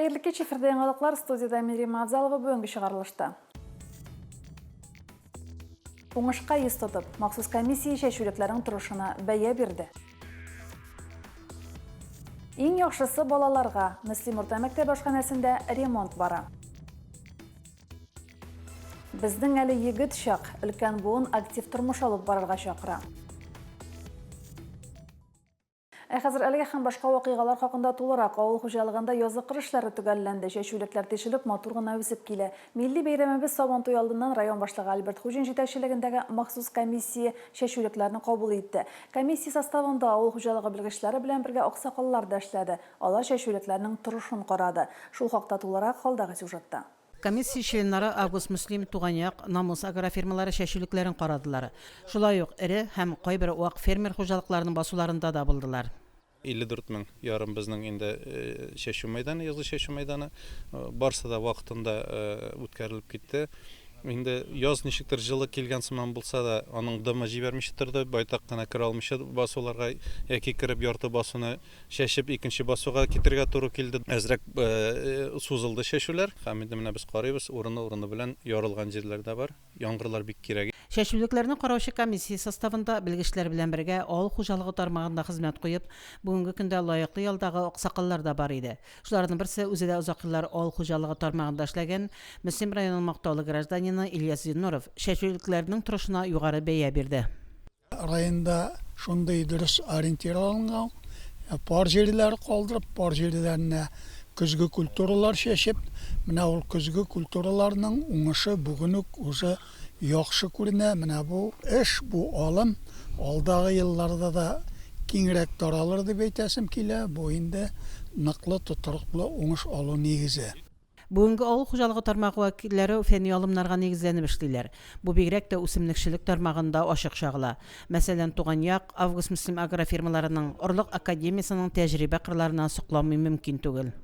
Хәерле кич, эфирдә яңалыклар, студиядә мин Римма Авзалова бүгенге чыгарылышта. Уңышка йөз тотып, махсус комиссия чәчүлекләрнең торышына бәя бирде. Иң яхшысы балаларга. Мөслим урта мәктәбе ашханәсендә ремонт бара. Безнең әле егет чак, өлкән буын актив тормыш алып барырга чакыра. Ә хәзер әлеге һәм башка вакыйгалар хакында тулырак. Авыл хуҗалыгында язгы кыр эшләре төгәлләнде. Чәчүлекләр тишелеп, матур гына үсеп килә. Милли бәйрәмебез Сабантуй алдыннан район башлыгы Альберт Хуҗин җитәкчелегендәге махсус комиссия чәчүлекләрне кабул итте. Комиссия составында авыл хуҗалыгы белгечләре белән бергә аксакаллар да эшләде. Алар чәчүлекләрнең торышын карады. Шул хакта тулырак алдагы сюжетта. Комиссия членнары Август-Мөслим, Туган як, Намус агрофирмалары чәчүлекләрен карадылар. Шулай ук эре һәм кайбер вак фермер хуҗалыкларының басуларында да булдылар. 54 мең ярым безнең инде чәчү мәйданы, язгы чәчү мәйданы. Барсы да вакытында үткәрелеп китте. Инде яз ничектер җылы килгән сыман булса да, аның дымы җибәрмичә торды, байтак кына керә алмыйча басуларга яки кереп ярты басуны Чәчеп икенче басуга китергә туры килде. Әзрәк сузылды чәчүләр. Һәм инде менә без карыйбыз, урыны-урыны белән ярылган җирләр дә бар. Яңгырлар бик кирәк. Чәчүлекләрне караучы комиссия составында белгечләр белән бергә авыл хуҗалыгы тармагында хезмәт куеп, бүгенге көндә лаеклы ялдагы аксакаллар да бар иде. Шуларның берсе, үзе дә озак еллар авыл хуҗалыгы тармагында эшләгән, Мөслим районының мактаулы гражданины Ильяс Зиннуров чәчүлекләрнең торышына югары бәя бирде. Районда шундый дөрес ориентир алынган, пар җирләр калдырып, пар җирләренә көзге культуралар чәчеп, менә ул көзге культураларның уңышы бүген үк уже яхшы күренә. Менә бу эш, бу алым алдагы елларда да киңрәк таралыр дип әйтәсем килә. Бу инде ныклы, тотрыклы уңыш алу нигезе. Бүгенге авыл хуҗалыгы тармагы вәкилләре фәнни алымнарга нигезләнеп эшлиләр. Бу бигрәк тә үсемлекчелек тармагында ачык чагыла. Мәсәлән, Туган як, Август-Мөслим агрофирмаларының, Орлык академиясенең тәҗрибә кырларына сокланмый мөмкин түгел.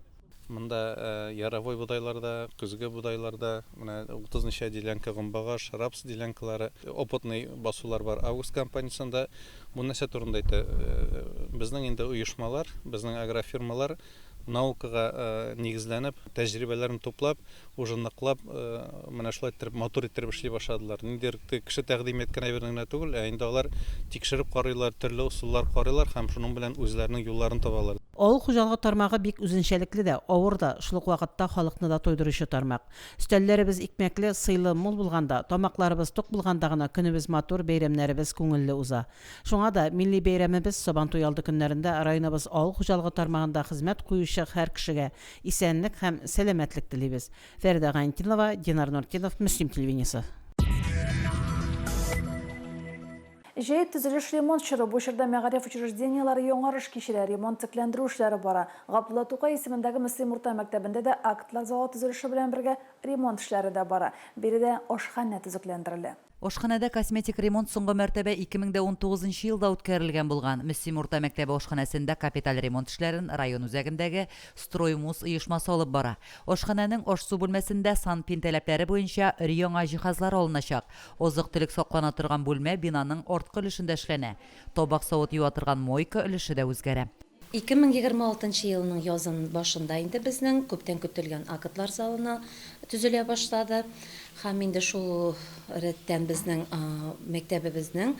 Монда яровой бодайлар да, көзге бодайлар да, менә 30 ничә делянка гомбагаш, рапс делянкалары, опытный басулар бар Август компаниясендә. Бу нәрсә турында әйтә? Безнең инде оешмалар, безнең агрофирмалар наукага нигезләнеп, тәҗрибәләрен туплап, уже ныклап, менә шулай иттереп, матур иттереп эшли башладылар. Ниндидер кеше тәкъдим иткән әйберне генә түгел, ә инде алар тикшереп карыйлар, төрле ысуллар карыйлар һәм шуның белән үзләренең юлларын табалар. Авыл хуҗалыгы тармагы бик үзенчәлекле дә, авыр да, шул ук вакытта халыкны да туйдыручы тармак. Өстәлләребез икмәкле, сыйлы, мул булганда, тамакларыбыз тук булганда гына көнебез матур, бәйрәмнәребез күңелле уза. Шуңа да милли бәйрәмебез Сабантуй алды көннәрендә районыбыз авыл хуҗалыгы тармагында хезмәт куючы һәр кешегә исәнлек һәм сәламәтлек телибез. Фәридә Гайнетдинова, Динар Нуртдинов, Мөслим телевидениесе. Җәй, төзелеш-ремонт чоры. Бу чорда мәгариф учреждениеләре яңарыш кичерә, ремонт-төзекләндерү эшләре бара. Габдулла Тукай исемендәге Мөслим урта мәктәбендә дә актлар залы төзелеше белән бергә ремонт эшләре дә бара. Биредә ашханә төзекләндерелә. Ашханәдә косметик ремонт соңгы мәртәбә 2019 нчы елда үткәрелгән булган. Мөслим урта мәктәбе ашханәсендә капиталь ремонт эшләрен район үзәгендәге Строймус оешмасы алып бара. Ашханәнең аш-су бүлмәсендә СанПин таләпләре буенча өр-яңа җиһазлар алыначак. Азык-төлек саклана торган бүлмә бинаның арткы өлешендә эшләнә. Табак-савыт юа торган мойка өлеше дә үзгәрә. 2026 нчы елның язын башында инде безнең күптән көтелгән актлар залына төзелә башлады. Һәм инде шул рәттән безнең мәктәбебезнең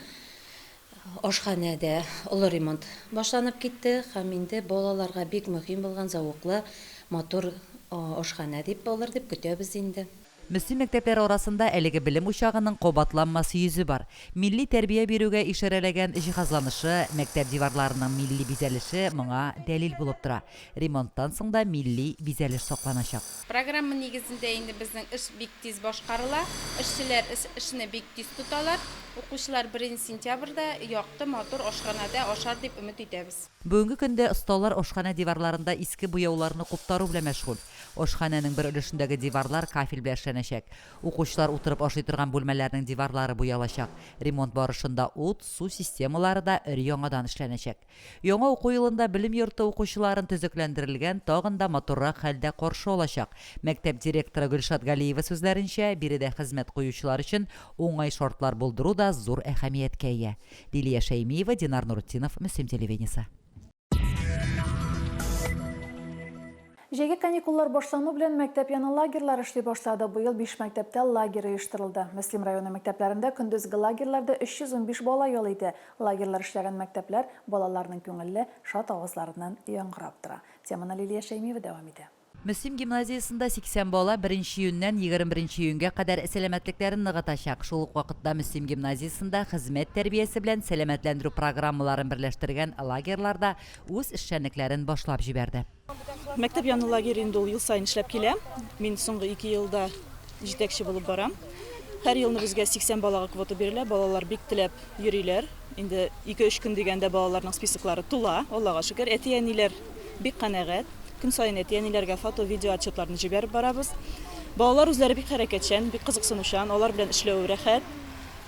ашханәдә олы ремонт башланып китте. Һәм инде балаларга бик мөһим булган зәвыклы, матур ашханә дип булыр дип көтәбез инде. Мөслим мәктәпләре арасында әлеге белем учагының кабатланмас йөзе бар. Милли тәрбия бирүгә ишарәләгән җиһазланышы, мәктәп диварларының милли бизәлеше моңа дәлил булып тора. Ремонттан соң да милли бизәлеш сакланачак. Программа нигезендә инде безнең эш бик тиз башкарыла. Эшчеләр эшне бик тиз тоталар. Укучылар беренче сентябрьдә якты, матур ашханәдә ашар дип өмет итәбез. Бүгенге көндә осталар ашханә диварларында иске буяуларны куптару белән мәшгуль. Ашханәнең бер өлешендәге диварлар кафель белән эшләнәчәк. Укучылар утырып ашый торган бүлмәләрнең диварлары буялачак. Ремонт барышында ут, су системалары да өр-яңадан эшләнәчәк. Яңа уку елында белем йорты укучыларын төзекләндерелгән, тагын да матуррак хәлдә каршы алачак. Мәктәп директоры Гөлшат Галиева сүзләренчә, биредә хезмәт куючылар өчен уңай шартлар булдыру да зур әһәмияткә ия. Лилия Шәймиева, Динар Нуртдинов, Мөслим телевидениесе. Җәйге каникуллар башлану белән мәктәп яны лагерьлары эшли башлады. Быел биш мәктәптә лагерь оештырылды. Мөслим районы мәктәпләрендә көндезге лагерьларда 315 бала ял итә. Лагерьлар эшләгән мәктәпләр балаларның күңелле, шат авазларыннан яңгырап тора. Теманы Лилия Шәймиева дәвам итә. Мөслим гимназиясендә 80 бала беренче июньнән 21 июньгә кадәр сәламәтлекләрен ныгытачак. Шул ук вакытта Мөслим гимназиясендә хезмәт тәрбиясе белән сәламәтләндерү программаларын берләштергән лагерьлар да үз эшчәнлекләрен башлап җибәрде. Мәктәп яны лагере инде ул ел саен эшләп килә. Мин соңгы ике елда җитәкче булып барам. Һәр елны безгә 80 балага квота бирелә. Балалар бик теләп йөриләр. Инде ике-өч көн дигәндә балаларның списоклары тула, Аллага шөкер. Әти-әниләр бик канәгать. Көн саен әти-әниләргә фото, видео отчетларны җибәреп барабыз. Балалар үзләре бик хәрәкәтчән, бик кызыксынучан, алар белән эшләү рәхәт.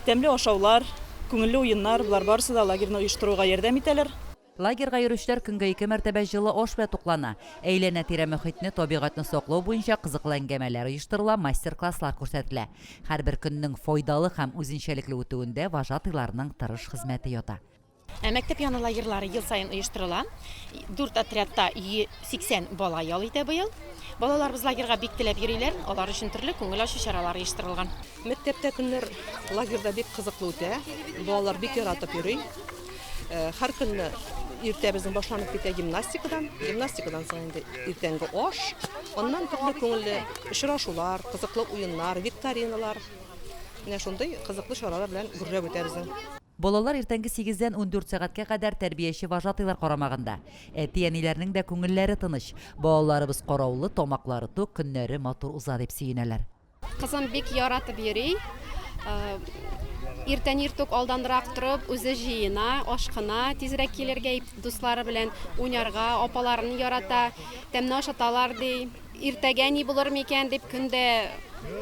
Тәмле ашаулар, күңелле уеннар, болар барысы да лагерьны оештыруга ярдәм итәләр. Лагерьга йөрүчеләр көнгә ике мәртәбә җылы аш белән туклана. Әйләнә-тирә мохитне, табигатьне саклау буенча кызыклы әңгәмәләр оештырыла, мастер-класслар күрсәтелә. Һәрбер көннең файдалы һәм үзенчәлекле үтүендә вожатыйларның тырыш хезмәте ята. Мәктәп яны лагерьлары ел саен оештырыла. Дүрт отрядта 80 бала ял итә быел. Балаларыбыз лагерьга бик теләп йөриләр, алар өчен төрле күңел ачу чаралары оештырылган. Мәктәптә көннәр лагерьда бик кызыклы үтә. Балалар бик яратып йөри. Һәр көнне иртә безнең башланып китә гимнастикадан. Гимнастикадан соң инде иртәнге аш, аннан төрле күңелле очрашулар, кызыклы уеннар, викториналар. Менә шундый кызыклы чаралар белән гөрләп үтә безнең. Балалар иртәнге сигездән 14 сәгатькә кадәр тәрбияче-вожатыйлар карамагында. Әти-әниләрнең дә күңелләре тыныч. Балаларыбыз караулы, тамаклары тук, көннәре матур уза дип сөенәләр. Кызым бик яратып йөри. Иртән иртүк алданрак торып, үзе җыена, ашкына, тизрәк килергә, дуслары белән уйнарга, апаларын ярата, тәмле ашаталар, ди. Иртәгә ни булыр микән дип көндә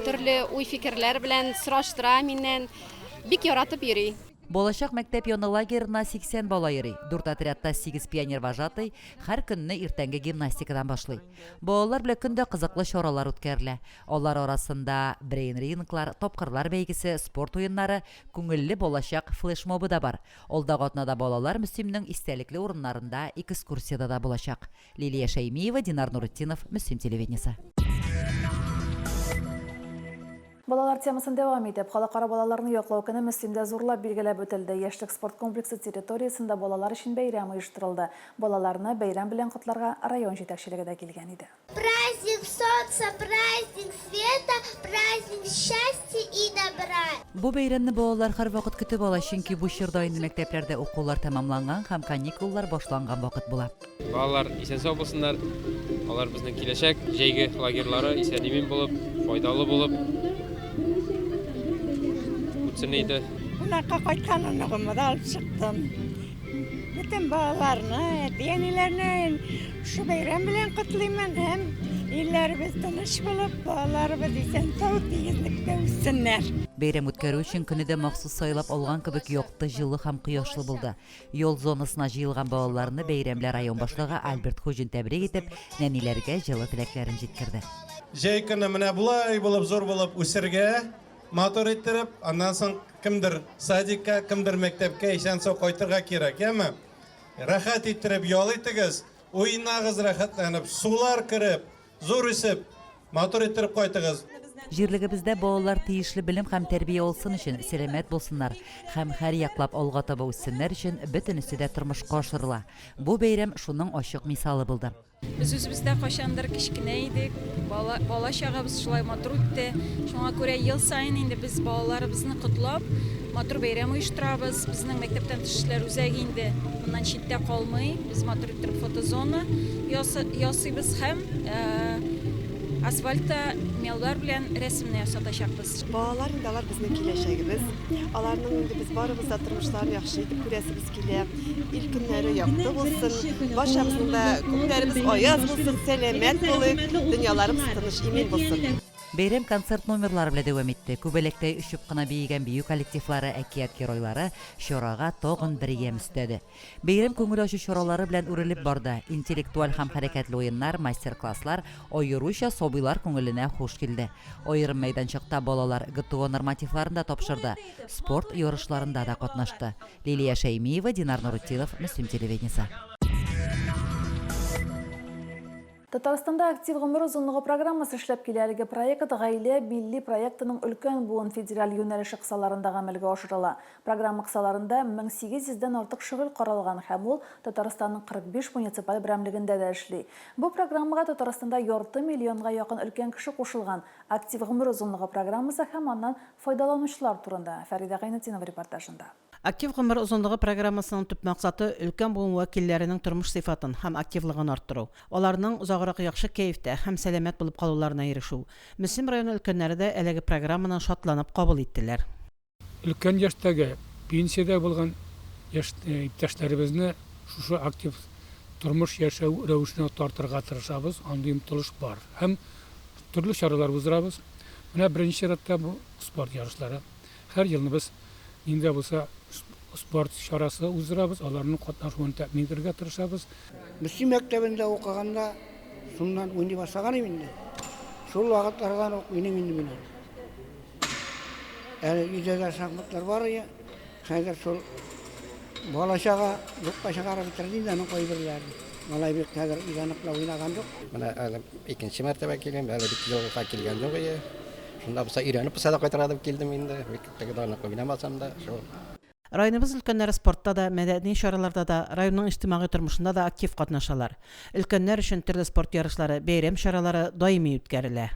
төрле уй-фикерләр белән сораштыра миннән. Бик яратып йөри. Балачак мәктәп яны лагерена 80 бала йөри. Дүрт отрядта сигез пионервожатый һәр көнне иртәнге гимнастикадан башлый. Балалар белән көн дә кызыклы чаралар үткәрелә. Алар арасында брейн-ринглар, тапкырлар бәйгесе, спорт уеннары, күңелле балачак флешмобы да бар. Алдагы атнада балалар Мөслимнең истәлекле урыннарында экскурсиядә дә булачак. Лилия Шәймиева, Динар Нуретдинов, Мөслим телевидениесе. Балалар темасын дәвам итеп, Халыкара балаларны яклау көне Мөслимдә зурлап билгеләп үтелде. Яшьлек спорт комплексы территориясендә балалар өчен бәйрәм оештырылды. Балаларны бәйрәм белән котларга район җитәкчелеге дә килгән иде. Праздник солнца, праздник света, праздник счастья и добра. Бу бәйрәмне балалар һәрвакыт көтеп ала, чөнки бу чорда инде мәктәпләрдә укулар тәмамланган һәм каникуллар башланган вакыт була. Балалар исән-сау булсыннар, алар безнең киләчәк. Җәйге лагерьлары исән-имин булып, файдалы булып үтсен иде. Кунакка кайткан оныгымны да алып чыктым. Бөтен балаларны, әти-әниләрне шушы бәйрәм белән котлыймын һәм илләребез тыныч булып, балаларыбыз исән-сау, тигезлектә үссеннәр. Бәйрәм үткәрү өчен көне дә махсус сайлап алган кебек якты, җылы һәм кояшлы булды. Ял зонасына җыелган балаларны бәйрәм белән район башлыгы Альберт Хуҗин тәбрик итеп, нәниләргә җылы теләкләрен җиткерде. Җәй көне менә болай булып зур булып үсергә, матур иттереп, аннан соң кемдер садикка, кемдер мәктәпкә исән-сау кайтырга кирәк, яме? Рәхәт иттереп ял итегез, уйнагыз рәхәтләнеп, сулар кереп, Зур үсеп, матур иттереп кайтыгыз. Җирлегебездә балалар тиешле белем һәм тәрбия алсын өчен, сәламәт булсыннар һәм һәрьяклап алга таба үссеннәр өчен бөтенесе дә тормышка ашырыла. Бу бәйрәм шуның ачык мисалы булды. Без үзебез дә кайчандыр кечкенә идек, бала, бала чагыбыз шулай матур үтте. Шуңа күрә ел саен инде без балаларыбызны котлап, матур бәйрәм оештырабыз. Безнең мәктәптән тыш эшләр үзәге инде моннан читтә калмый. Без матур иттереп фотозона ясыйбыз һәм асфальтта меллар белән рәсемне ясатачакбыз. Балалар инде алар безнең киләчәгебез. Аларның инде без барыбыз да тормышларын яхшы итеп күрәсебез килә. Ил көннәре якты булсын, барчабызның да күкләребез аяз булсын, сәламәт булыйк, дөньяларыбыз тыныч, имин булсын. Бәйрәм концерт номерлары белән дәвам итте. Күбәләктәй очып кына биегән бию коллективлары, әкият геройлары чарага тагын бер ямь өстәде. Бәйрәм күңел ачу чаралары белән үрелеп барды. Интеллектуаль һәм хәрәкәтле уеннар, мастер-класслар аеруча сабыйлар күңеленә хуш килде. Аерым мәйданчыкта балалар ГТО нормативларын да тапшырды, спорт ярышларында да катнашты. Лилия Шәймиева, Динар Нурутдинов, Мөслим телевидениесе. Татарстанда Актив гомер озынлыгы программасы эшләп килә. Әлеге проект Гаилә милли проектының Өлкән буын федераль юнәлеше кысаларында гамәлгә ашырыла. Программа кысаларында 1800 дән артык шөгыль каралган һәм ул Татарстанның 45 муниципаль берәмлегендә дә эшли. Бу программага Татарстанда ярты миллионга якын өлкән кеше кушылган. Актив гомер озынлыгы программасы һәм аннан файдаланучылар турында, Фәридә Гайнетдинова репортажында. Актив гомер озынлыгы программасының төп максаты, өлкән буын вәкилләренең тормыш сыйфатын һәм активлыгын арттыру, аларның озаграк яхшы кәефтә һәм сәламәт булып калуларына ирешү. Мөслим районы өлкәннәре дә әлеге программаны шатланып кабул иттеләр. Өлкән яшьтәге, пенсиядә булган яшь иптәшләребезне шушы актив тормыш яшәү рәвешенә тартырга тырышабыз, андый омтылыш бар. Һәм төрле чаралар уздырабыз. Менә беренче чиратта бу спорт ярышлары. Һәр елны без нинди дә булса спорт чарасы уздырабыз, аларның катнашуын тәэмин итәргә тырышабыз. Мөслим мәктәбендә укыганда шуннан уйный башлаган идем инде. Шул вакытлардан ук уйныйм инде мин аны. Әле өйдә дә шахматлар бар иде. Хәзер шул бала-чага юкка чыгарып бетерде инде аның кайберләрен. Малай бик хәзер өйдә ныклап уйнаган юк. Менә әле икенче мәртәбә киләм, әле бик елга килгән юк иде. Шунда булса өйрәнеп булса да кайтырга дип килдем инде. Бик теге да нык уйнамасам да, шул. Районыбыз өлкәннәре спортта да, мәдәни чараларда да, районның иҗтимагый тормышында да актив катнашалар. Өлкәннәр өчен төрле спорт ярышлары, бәйрәм чаралары даими үткәрелә.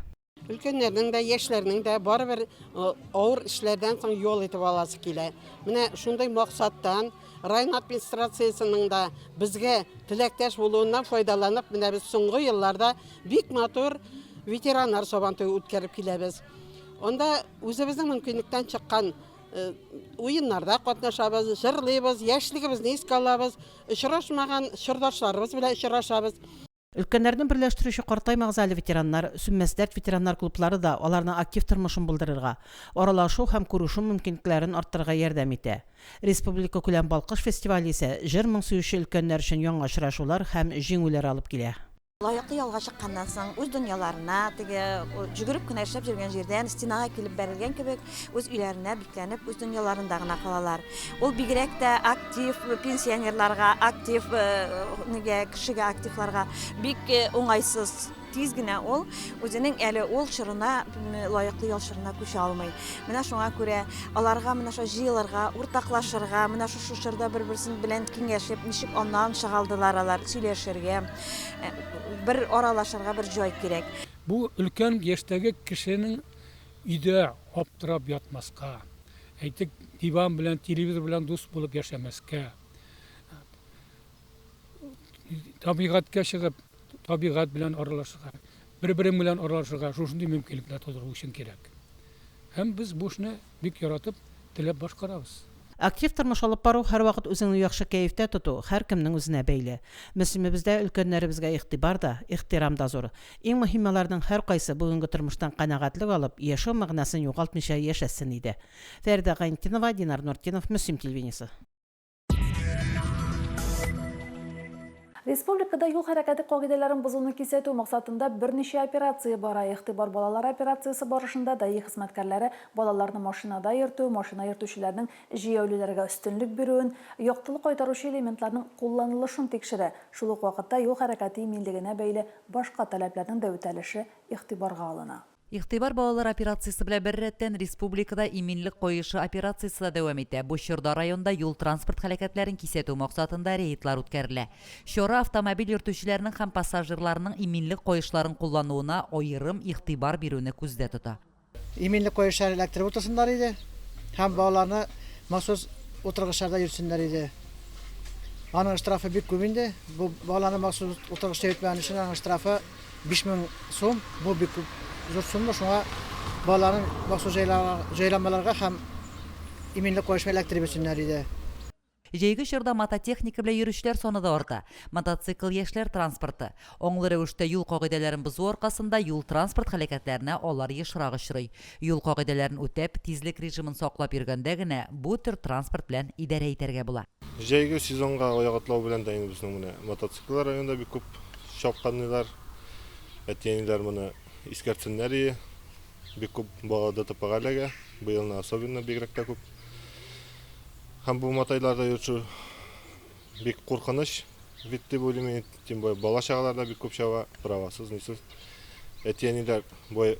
Өлкәннәрнең дә, яшьләрнең дә барыбер авыр эшләрдән соң ял итеп аласы килә. Менә шундый максаттан район администрациясенең дә безгә теләктәш булуыннан файдаланып, менә без соңгы елларда Бик матур ветераннар сабантуе үткәреп киләбез. Анда үзебезнең мөмкинлектән чыккан э, уеннарда катнашабыз, җырлыйбыз, яшьлегебезне искә алабыз, очрашмаган чордашларыбыз белән очрашабыз. Өлкәннәрне берләштерүче Картаймагыз әле ветераннар, Сүнмәс дәрт ветераннар клублары да аларның актив тормышын булдырырга, аралашу һәм күрешү мөмкинлекләрен арттырырга ярдәм итә. Республикакүләм Балкыш фестивале исә җыр-моң сөюче өлкәннәр өчен яңа очрашулар һәм җиңүләр алып килә. Лаеклы ялга чыкканнан соң, үз дөньяларына, теге җөгереп кенә эшләп йөргән җирдән стенага килеп бәрелгән кебек, үз өйләренә бикләнеп, үз дөньяларында гына калалар. Ул бигрәк тә актив пенсионерларга, актив нигә, кешегә, активларга бик уңайсыз. Тиз генә ул үзенең әле ул чорына, лаеклы ял чорына күчә алмый. Менә шуңа күрә аларга менә шулай җыелырга, уртаклашырга, менә шушы чорда бер-берсен белән киңәшеп, ничек аннан чыга алдылар алар, сөйләшергә, бер аралашырга бер җай кирәк. Бу өлкән яшьтәге кешенең өйдә аптырап ятмаска, әйтик, диван белән, телевизор белән дус булып яшәмәскә, табигатькә чыгып, табигать белән аралашырга, бер-берең белән аралашырга шушындый мөмкинлекләр тудыру өчен кирәк. Һәм без бу эшне бик яратып, теләп башкарабыз. Актив тормыш алып бару, һәрвакыт үзеңне яхшы кәефтә тоту һәркемнең үзенә бәйле. Мөслимебездә өлкәннәребезгә игътибар да, ихтирам да зур. Иң мөһиме аларның һәркайсы бүгенге тормыштан канәгатьлек алып, яшәү мәгънәсен югалтмыйча яшәсен иде. Фәридә Гайнетдинова, Динар Нуртдинов, Мөслим телевидениесе. Республикада юл хәрәкәте кагыйдәләрен бозуны кисәтү максатында берничә операция бара. Игътибар балалар операциясе барышында даи хезмәткәрләре балаларны машинада йөртү, машина йөртүчеләрнең җәяүлеләргә өстенлек бирүен, яктылык кайтаручы элементларның кулланылышын тикшерә. Шул ук вакытта юл хәрәкәте иминлегенә бәйле башка таләпләрнең дә үтәлеше игътибарга алына. Игътибар балалар операциясе белән беррәттән республикада Иминлек каешы операциясе дә дәвам итә. Бу чорда районда юл-транспорт һәлакәтләрен кисәтү максатында рейдлар үткәрелә. Чара автомобиль йөртүчеләрнең һәм пассажирларның иминлек каешларын куллануына аерым игътибар бирүне күздә тота. Иминлек каешларын эләктереп утырсыннар иде һәм балаларны махсус утыргычларда йөртсеннәр иде. Аның штрафы бик күп инде. Бу баланы махсус утыргычта йөртмәгән өчен аның штрафы 5000 сум, бу бик күп зур сумма, шуңа балаларын махсус җайланмаларга һәм иминлек каешына эләктереп йөрсеннәр иде. Җәйге чорда мототехника белән йөрүчеләр саны да арта. Мотоцикл, яшьләр транспорты. Аңлы рәвештә юл кагыйдәләрен бозу аркасында юл-транспорт һәлакәтләренә алар ешрак очрый. Юл кагыйдәләрен үтәп, тизлек режимын саклап йөргәндә генә бу төр транспорт белән идарә итәргә була. Җәйге сезонга аяк атлау белән дә инде безнең менә мотоцикллар районда бик күп Чапканнылар, әти-әниләр моны искәртсеннәр ие. Бик күп бала ДТПга эләгә, быелны особенно бигрәк тә күп. Һәм бу матайларда йөрүче бик куркыныч. бит дип уйлыйм мин. Тем более бала-чагалар да бик күп чаба, правасыз, нисез. Әти-әниләр болай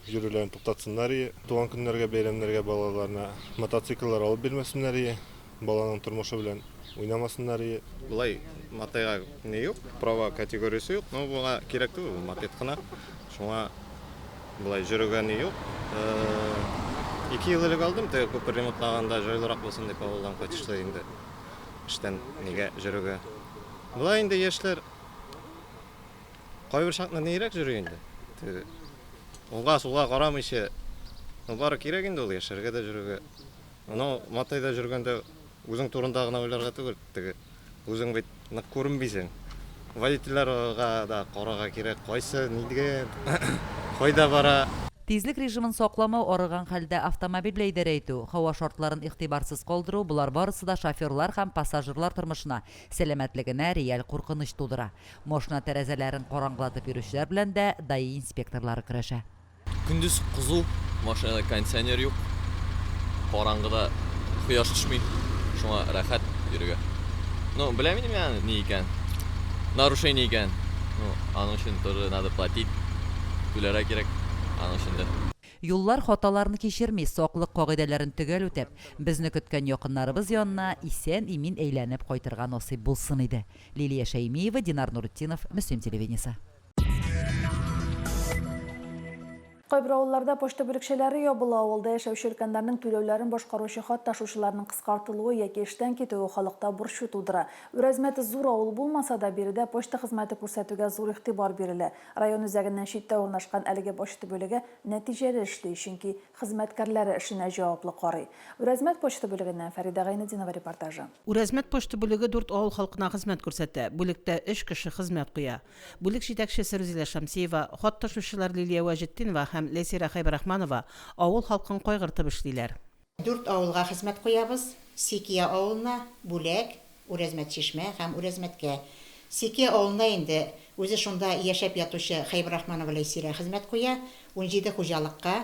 йөрүләрен туктатсыннар ие. Туган көннәргә, бәйрәмнәргә балаларына мотоцикллар алып бирмәсеннәр ие. Баланың тормышы белән уйнамасыннар ие. Болай матайга ни юк, права категориясе юк, но буңа кирәк түгел, бу мопед кына. Шуңа болай йөрүгә ни юк. Ике ел элек алдым, теге күпер ремонтлаганда җайлырак булсын дип авылдан кайтышлый инде эштән нигә йөрүгә. Болай инде яшьләр кайбер чакны нирәк йөри инде. Теге уңга сулга карамыйча, ну бары кирәк инде ул яшәргә дә йөрүгә. Анау матайда йөргәндә үзең турында гына уйларга түгел, теге үзең бит нык күренмисең. Водительләргә дә карарга кирәк, кайсы нигә, кайда бара. Тизлек режимын сакламау, арыган хәлдә автомобиль белән идарә итү, һава шартларын игътибарсыз калдыру, болар барысы да шоферлар һәм пассажирлар тормышына, сәламәтлегенә реаль куркыныч тудыра. Машина тәрәзәләрен караңгылатып йөрүчеләр белән дә даи инспекторлары көрәшә. Көндез кызу, машинада кондиционер юк, караңгыда кояш төшми, шуңа рәхәт йөрергә. Ну, беләм инде мин аны ни икән, нарушение икән. Ну, аның өчен тоже надо платить, түләргә кирәк аның өчен дә. Юллар хаталарны кичерми, саклык кагыйдәләрен төгәл үтәп, безне көткән якыннарыбыз янына исән-имин әйләнеп кайтырга насыйп булсын иде. Лилия Шәймиева, Динар Нуретдинов, Мөслим телевидениесе. Кайбер авылларда почта бүлекчәләре ябыла, авылда яшәүче өлкәннәрнең түләүләрен башкаручы хат ташучыларның кыскартылуы яки эштән китүе халыкта борчу тудыра. Үрәзмәт зур авыл булмаса да, биредә почта хезмәте күрсәтүгә зур игътибар бирелә. Район үзәгеннән читтә урнашкан әлеге почта бүлеге нәтиҗәле эшли, чөнки хезмәткәрләре эшенә җаваплы карый. Үрәзмәт почта бүлегеннән Фәридә Гайнетдинова репортажы. Үрәзмәт почта бүлеге дүрт авыл халкына хезмәт күрсәтә. Бүлектә өч кеше хезмәт куя. Бүлек җитәкчесе Рүзилә Шәмсиева, хат ташучылар Лилия Вәҗетдинова һәм Ләйсирә Хәйбрахманова авыл халкын кайгыртып эшлиләр. Дүрт авылга хезмәт куябыз, Сикия авылына, Бүләк, Үрәзмәт-Чишмә һәм Үрәзмәткә. Сикия авылында инде үзе шунда яшәп ятучы Хәйбрахманова Ләйсирә хезмәт куя, 17 хуҗалыкка.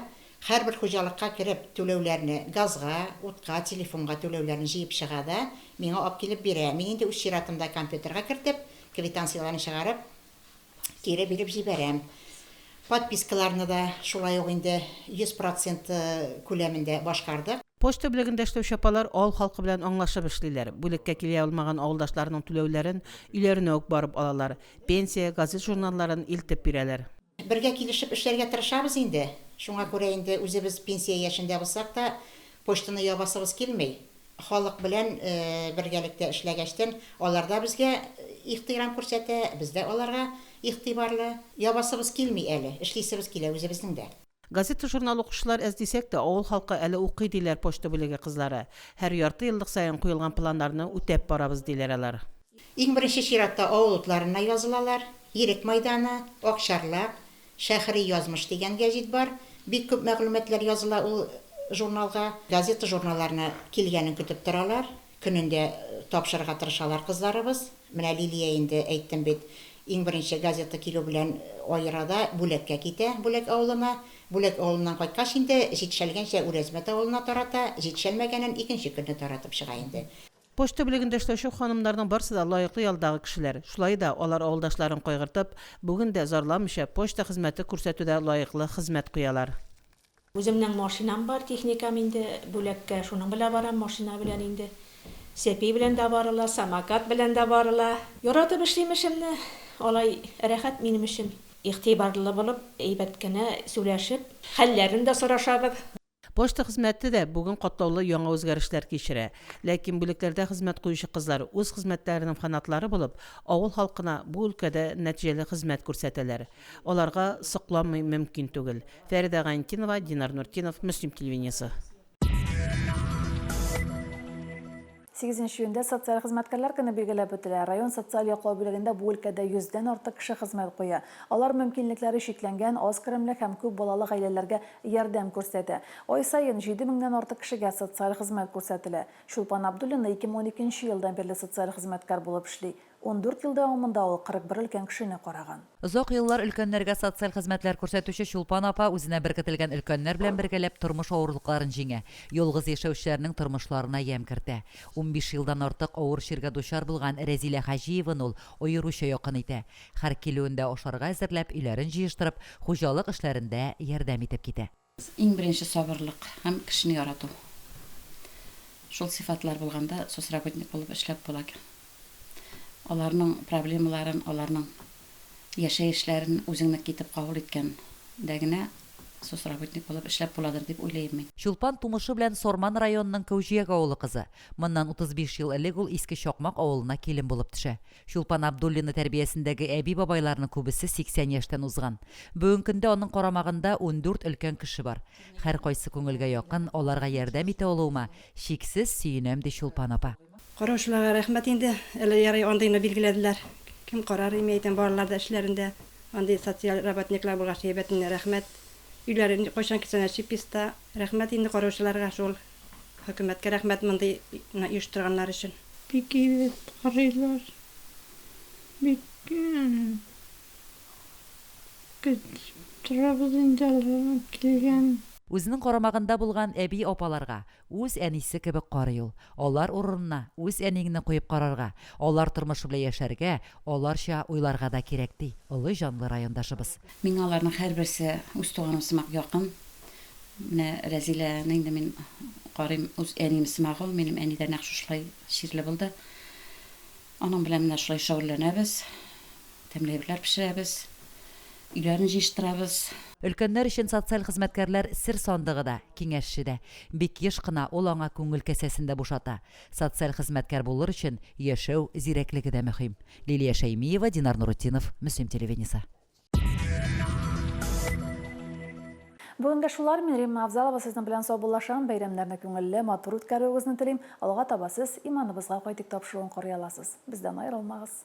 Һәрбер хуҗалыкка кереп, түләүләрне, газга, утка, телефонга түләүләрне җыеп чыга да, миңа апкилеп бирә. Мин инде үз чиратымда компьютерга кертеп, Квитанцияләрне чыгарып, кире биреп җибәрәм. Подпискаларны да шулай ук инде 100 процент күләмендә башкардык. Почта бүлегендә эшләүче апалар авыл халкы белән аңлашып эшлиләр. Бүлеккә килә алмаган авылдашларының түләүләрен өйләренә үк барып алалар. Пенсия, газет-журналларын илтеп бирәләр. Бергә килешеп эшләргә тырышабыз инде. Шуңа күрә инде үзебез пенсия яшендә булсак та, почтаны ябасыбыз килми. Халык белән бергәлектә эшләгәчтен, алар да безгә ихтирам күрсәтә, без дә аларга игътибарлы. Ябасыбыз килми әле, эшлисебез килә үзебезнең дә. Газета-журнал укучылар әз дисәк тә, авыл халкы әле укый, диләр почта бүлеге кызлары. Һәр ярты еллык саен куелган планнарны үтәп барабыз, диләр алар. Иң беренче чиратта авыл утларына язылалар. Ирек майданы, Акчарлак, Шәһри язмыш дигән гәҗит бар. Бик күп мәгълүматлар языла ул журналга. Газета-журналларны килгәнен көтеп торалар. Көнендә тапшырырга тырышалар кызларыбыз. Менә Лилия инде, әйттем бит, иң беренче газета килү белән аера да Бүләккә китә, Бүләк авылына. Бүләк авылыннан кайткач инде, җитешәлгәнчә Үрәзмәт авылына тарата, җитешәлмәгәнен икенче көнне таратып чыга инде. Почта бүлегендә эшләүче ханымнарның барсы да лаеклы ялдагы кешеләр. Шулай да алар авылдашларын кайгыртып, бүген дә зарланмыйча почта хезмәте күрсәтүдә лаеклы хезмәт куялар. Үземнең машинам бар, техникам инде, бүләккә шуның белән барам, машина белән инде. Сәпи белән дә барыла, самокат белән дә барыла. Яратып эшлим эшемне, алай рәхәт минем өчен. Игътибарлы булып, әйбәт кенә сүләшеп, хәлләрен дә сорашабыз. Почта хезмәте дә бүген катлаулы яңа үзгәрешләр кичерә. Ләкин бүлекләрдә хезмәт куючы кызлар үз хезмәтләренең фанатлары булып, авыл халкына бу өлкәдә нәтиҗәле хезмәт күрсәтәләр. Аларга сокланмый мөмкин түгел. Фәридә Гайнетдинова, Динар Нуртдинов, Мөслим телевидениесе. Сигезенче июньдә социаль хезмәткәрләр көне билгеләп үтелә. Район социаль яклау бүлегендә бу өлкәдә йөздән артык кеше хезмәт куя. Алар мөмкинлекләре чикләнгән, аз керемле һәм күп балалы гаиләләргә ярдәм күрсәтә. Ай саен 7 меңнән артык кешегә социаль хезмәт күрсәтелә. Чулпан Абдуллина 2012 елдан бирле социаль хезмәткәр булып эшли. 14 ел дәвамында ул 41 өлкән кешене караган. Озак еллар өлкәннәргә социаль хезмәтләр күрсәтүче Чулпан апа үзенә беркетелгән өлкәннәр белән бергәләп тормыш авырлыкларын җиңә, ялгыз яшәүчеләрнең тормышларына ямь кертә. Унбиш елдан артык авыр чиргә дучар булган Рәзилә Хаҗиеваны ул аеруча якын итә. Һәр килүендә ашарга әзерләп, өйләрен җыештырып, хуҗалык эшләрендә ярдәм итеп китә. Иң беренче сабырлык һәм кешене ярату. Шул сыйфатлар булганда соцработник булып эшләп була. Аларның проблемаларын, аларның яшәешләрен үзеңнеке итеп кабул иткән дә генә соцработник булып эшләп буладыр дип уйлыйм мин. Чулпан тумышы белән Сарман районының Кәүҗияк авылы кызы. Моннан 35 ел элек ул Иске Чакмак авылына килен булып төшә. Чулпан Абдуллина тәрбиясендәге әби-бабайларның күбесе 80 яшьтән узган. Бүгенге көндә аның карамагында 14 өлкән кеше бар. Һәркайсы күңелгә якын, аларга ярдәм итә алуыма чиксез сөенәм, ди Чулпан апа. Караучыларга рәхмәт инде, әле ярый андыйны билгеләделәр. Кем карар, мин әйтәм, балалар да эшләрендә андый социаль работниклар булгач, әйбәт инде, рәхмәт. Өйләре кайчан килсәң дә чип-чиста. Рәхмәт инде караучыларга шул. Хөкүмәткә рәхмәт мондый оештырганнар өчен. Бик әйбәт карыйлар. Бик көтеп торабыз инде аларның килгәнен. Үзенең карамагында булган әби-апаларга үз әнисе кебек карый ул. Алар урынына үз әниеңне куеп карарга, алар тормышы белән яшәргә, аларча уйларга да кирәк, ди олы җанлы райондашыбыз. Миңа аларның һәрберсе үз туганым сымак якын. Менә Рәзиләне инде мин карыйм, үз әнием сымак ул. Минем әни дә нәкъ шушылай чирле булды. Аның белән менә шулай шөгыльләнәбез. Тәмле әйберләр пешерәбез. Өйләрен җыештырабыз. Өлкәннәр өчен социаль хезмәткәрләр сер сандыгы да, киңәшче дә. Бик еш кына ул аңа күңел касәсен дә бушата. Социаль хезмәткәр булыр өчен яшәү зирәклеге дә мөһим. Лилия Шәймиева, Динар Нурутдинов, Мөслим телевидениесе. Бүгенгә шулар, мин Римма Авзалова сезнең белән саубуллашам. Бәйрәмнәрне күңелле, матур үткәрүегезне телим. Алга таба сез Иманыбызга кайтыйк тапшыруын карый аласыз. Бездән аерылмагыз.